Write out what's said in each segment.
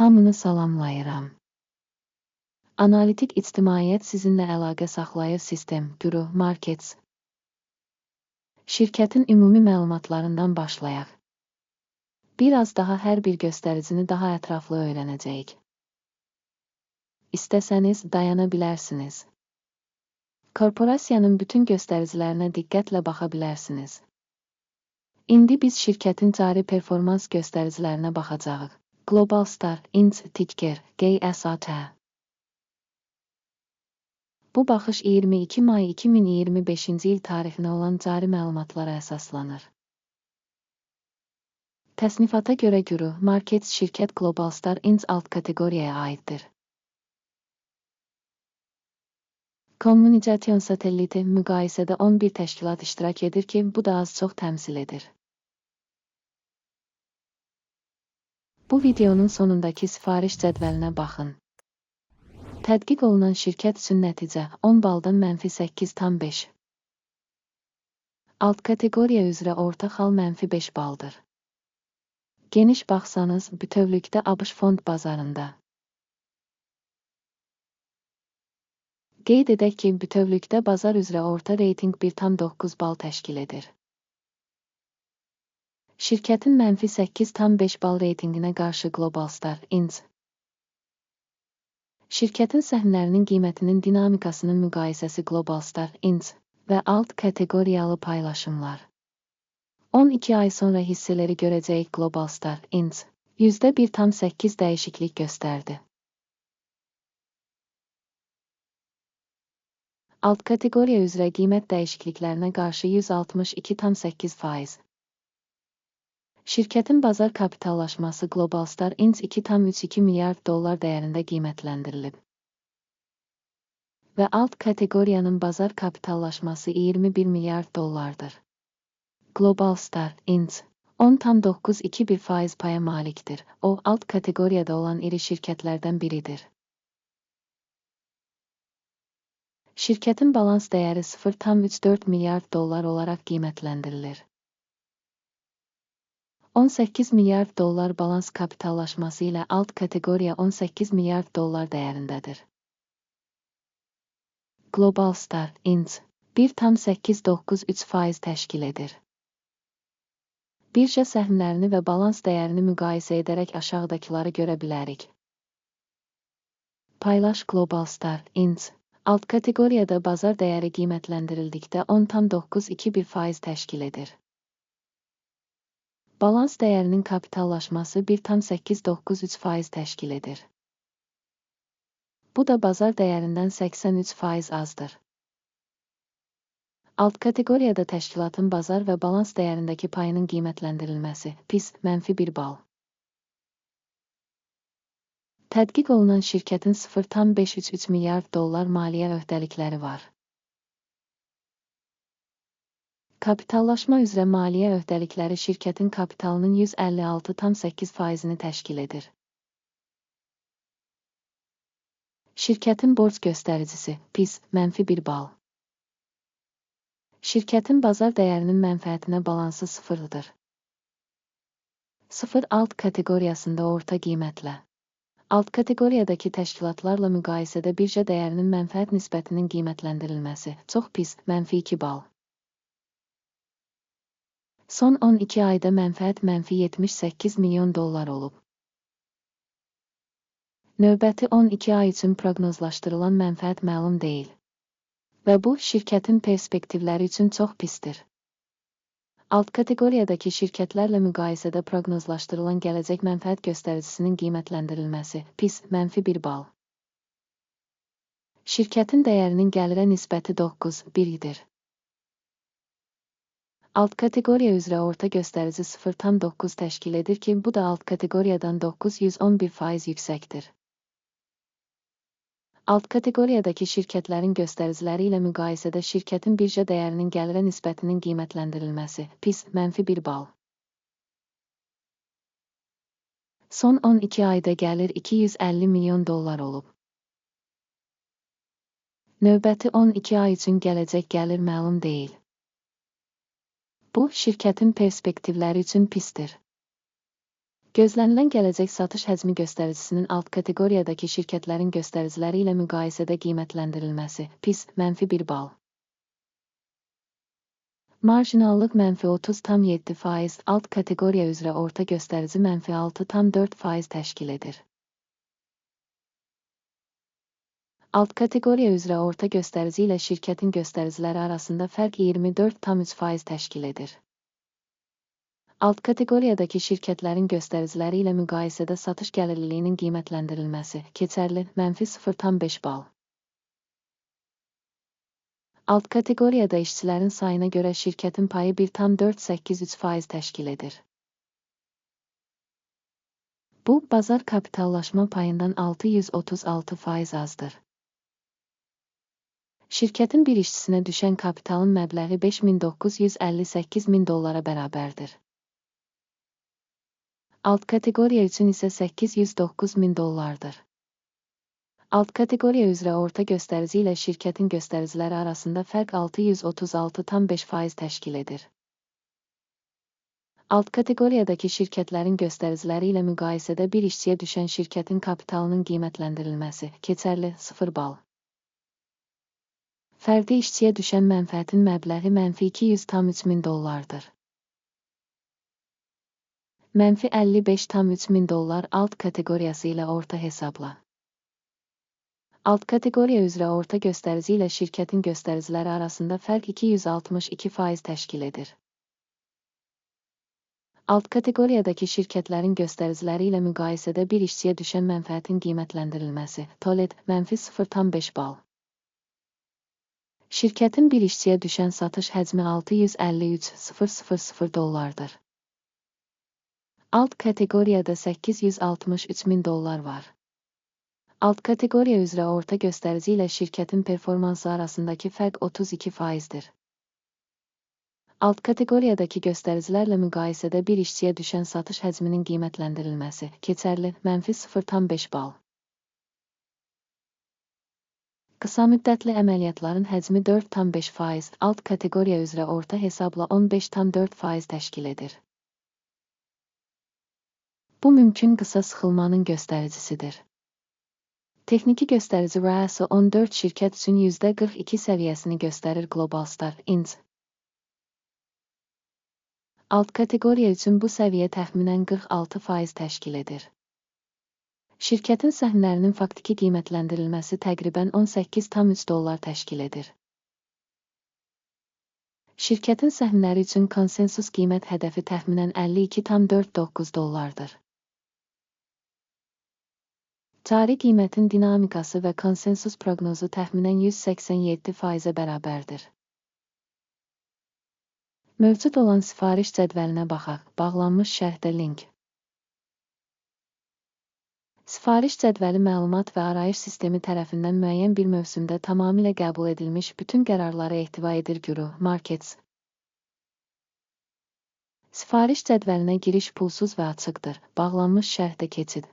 Hamını salamlayıram. Analitik ictimaiyyət sizinlə əlaqə saxlayır. Sistem, Guru, Markets. Şirkətin ümumi məlumatlarından başlayaq. Bir az daha hər bir göstəricini daha ətraflı öyrənəcəyik. İstəsəniz dayana bilərsiniz. Korporasiyanın bütün göstəricilərinə diqqətlə baxa bilərsiniz. İndi biz şirkətin cari performans göstəricilərinə baxacağıq. Global Star, Inc. Ticker, GSAT. Bu baxış 22 may 2025-ci il tarixinə olan cari məlumatlara əsaslanır. Təsnifata görə Guru Markets şirkət Global Star Inc. Alt kateqoriyaya aiddir. Communication satelliti müqayisədə 11 təşkilat iştirak edir ki, bu da az-çox təmsil edir. Bu videonun sonundakı sifariş cədvəlinə baxın. Tədqiq olunan şirkət üçün nəticə 10 baldan -8,5. Alt kateqoriya üzrə orta xal -5 baldır. Geniş baxsanız, bütövlükdə ABŞ fond bazarında. Qeyd edək ki, bütövlükdə bazar üzrə orta reytinq 1,9 bal təşkil edir. Şirkətin -8,5 bal reytinqinə qarşı Global Star Inc. Şirkətin səhmlərinin qiymətinin dinamikasının müqayisəsi Global Star Inc. Və alt kateqoriyalı paylaşımlar. 12 ay sonra hissələri görəcəyik. Global Star Inc. %1,8 dəyişiklik göstərdi. Alt kateqoriya üzrə qiymət dəyişikliklərinə qarşı 162,8%. Şirkətin bazar kapitallaşması Global Star Inc. 2,32 milyard dollar dəyərində qiymətləndirilib. Və alt kateqoriyanın bazar kapitallaşması 21 milyard dollardır. Global Star Inc. 10,921% paya malikdir. O, alt kateqoriyada olan iri şirkətlərdən biridir. Şirkətin balans dəyəri 0,34 milyard dollar olaraq qiymətləndirilir. 18 milyard dollar balans kapitallaşması ilə alt kateqoriya 18 milyard dollar dəyərindədir. Global Star Inc. 1,893% təşkil edir. Birja səhmlərini və balans dəyərini müqayisə edərək aşağıdakıları görə bilərik. Paylaş Global Star Inc. Alt kateqoriyada bazar dəyəri qiymətləndirildikdə 10,921% təşkil edir. Balans dəyərinin kapitallaşması 1,893% təşkil edir. Bu da bazar dəyərindən 83% azdır. Alt kateqoriyada təşkilatın bazar və balans dəyərindəki payının qiymətləndirilməsi pis, -1 bal. Tədqiq olunan şirkətin 0,533 milyard dollar maliyyə öhdəlikləri var. Kapitallaşma üzrə maliyyə öhdəlikləri şirkətin kapitalının 156,8%-ni təşkil edir. Şirkətin borc göstəricisi pis, -1 bal. Şirkətin bazar dəyərinin mənfəətinə balansı sıfırdır. 0 alt kateqoriyasında orta qiymətlə. Alt kateqoriyadakı təşkilatlarla müqayisədə birja dəyərinin mənfəət nisbətinin qiymətləndirilməsi çox pis, -2 bal. Son 12 ayda mənfəət -78 milyon dollar olub. Növbəti 12 ay üçün proqnozlaşdırılan mənfəət məlum deyil. Və bu, şirkətin perspektivləri üçün çox pisdir. Alt kateqoriyadakı şirkətlərlə müqayisədə proqnozlaşdırılan gələcək mənfəət göstəricisinin qiymətləndirilməsi pis, -1 bal. Şirkətin dəyərinin gəlirə nisbəti 9,1-dir. Alt kateqoriya üzrə orta göstərici 0,9 təşkil edir ki, bu da alt kateqoriyadan 911% yüksəkdir. Alt kateqoriyadakı şirkətlərin göstəriciləri ilə müqayisədə şirkətin birja dəyərinin gəlirə nisbətinin qiymətləndirilməsi pis, -1 bal. Son 12 ayda gəlir 250 milyon dollar olub. Növbəti 12 ay üçün gələcək gəlir məlum deyil. Bu, şirkətin perspektivləri üçün pisdir. Gözlənilən gələcək satış həcmi göstəricisinin alt kateqoriyadakı şirkətlərin göstəriciləri ilə müqayisədə qiymətləndirilməsi, pis, mənfi 1 bal. Marjinallıq mənfi 30,7%, alt kateqoriya üzrə orta göstərici mənfi 6,4% təşkil edir. Alt kateqoriya üzrə orta göstərici ilə şirkətin göstəriciləri arasında fərq 24,3% təşkil edir. Alt kateqoriyadakı şirkətlərin göstəriciləri ilə müqayisədə satış gəlirliliyinin qiymətləndirilməsi, keçərli, mənfi 0,5 bal. Alt kateqoriyada işçilərin sayına görə şirkətin payı 1,483% təşkil edir. Bu, bazar kapitallaşma payından 636% azdır. Şirkətin bir işçisinə düşən kapitalın məbləği 5958 min dollara bərabərdir. Alt kateqoriya üçün isə 809 min dollardır. Alt kateqoriya üzrə orta göstərici ilə şirkətin göstəriciləri arasında fərq 636,5% təşkil edir. Alt kateqoriyadakı şirkətlərin göstəriciləri ilə müqayisədə bir işçiyə düşən şirkətin kapitalının qiymətləndirilməsi, keçərli, 0 bal. Fərdi işçiyə düşən mənfəətin məbləği mənfi 200,3 min dollardır. Mənfi 55,3 min dollar alt kateqoriyası ilə orta hesabla. Alt kateqoriya üzrə orta göstərici ilə şirkətin göstəriciləri arasında fərq 262% təşkil edir. Alt kateqoriyadakı şirkətlərin göstəriciləri ilə müqayisədə bir işçiyə düşən mənfəətin qiymətləndirilməsi, TOLED, mənfi 0,5 bal. Şirkətin bir işçiyə düşən satış həcmi 653,000 dollardır. Alt kateqoriyada 863 min dollar var. Alt kateqoriya üzrə orta göstərici ilə şirkətin performansı arasındakı fərq 32%-dir. Alt kateqoriyadakı göstəricilərlə müqayisədə bir işçiyə düşən satış həcminin qiymətləndirilməsi, keçərli, mənfi 0,5 bal. Qısa müddətli əməliyyatların həcmi 4,5%, alt kateqoriya üzrə orta hesabla 15,4% təşkil edir. Bu mümkün qısa sıxılmanın göstəricisidir. Texniki göstərici RAS-ı 14 şirkət üçün %42 səviyyəsini göstərir Globalstar Inc. Alt kateqoriya üçün bu səviyyə təxminən 46% təşkil edir. Şirkətin səhmlərinin faktiki qiymətləndirilməsi təqribən 18,3 dollar təşkil edir. Şirkətin səhmləri üçün konsensus qiymət hədəfi təxminən 52,49 dollardır. Cari qiymətin dinamikası və konsensus proqnozu təxminən 187%-ə bərabərdir. Mövcud olan sifariş cədvəlinə baxaq, bağlanmış şərhdə link. Sifariş cədvəli məlumat və arayış sistemi tərəfindən müəyyən bir mövsümdə tamamilə qəbul edilmiş bütün qərarları ehtiva edir Guru Markets. Sifariş cədvəlinə giriş pulsuz və açıqdır, bağlanmış şərhdə keçid.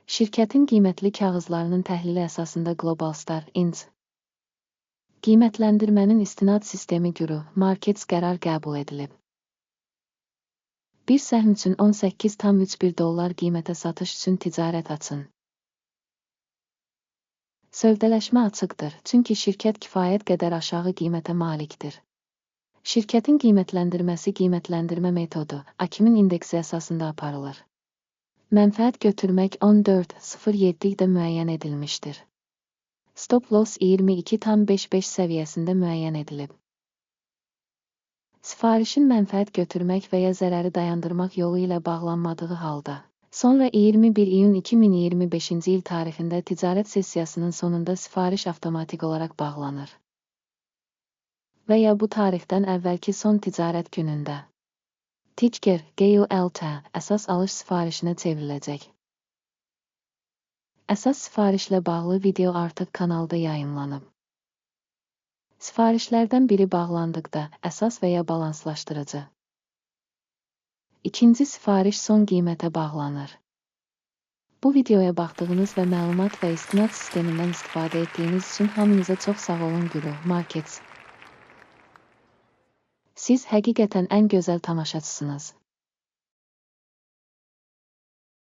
Şirkətin qiymətli kağızlarının təhlili əsasında Globalstar Inc. Qiymətləndirmənin istinad sistemi Guru Markets qərar qəbul edilib. Bir səhm üçün 18,31 dollar qiymətə satış üçün ticarət açın. Sövdələşmə açıqdır, çünki şirkət kifayət qədər aşağı qiymətə malikdir. Şirkətin qiymətləndirməsi qiymətləndirmə metodu, AKİM-in indeksi əsasında aparılır. Mənfəət götürmək 14,07-də müəyyən edilmişdir. Stop loss 22,55 səviyyəsində müəyyən edilib. Sifarişin mənfəət götürmək və ya zərəri dayandırmaq yolu ilə bağlanmadığı halda, sonra 21 iyun 2025-ci il tarixində ticarət sessiyasının sonunda sifariş avtomatik olaraq bağlanır. Və ya bu tarixdən əvvəlki son ticarət günündə. Ticker, GULT, əsas alış sifarişinə çevriləcək. Əsas sifarişlə bağlı video artıq kanalda yayımlanıb. Sifarişlərdən biri bağlandıqda, əsas və ya balanslaşdırıcı. İkinci sifariş son qiymətə bağlanır. Bu videoya baxdığınız və məlumat və istinad sistemindən istifadə etdiyiniz üçün hamınıza çox sağ olun Guru Markets. Siz həqiqətən ən gözəl tamaşaçısınız.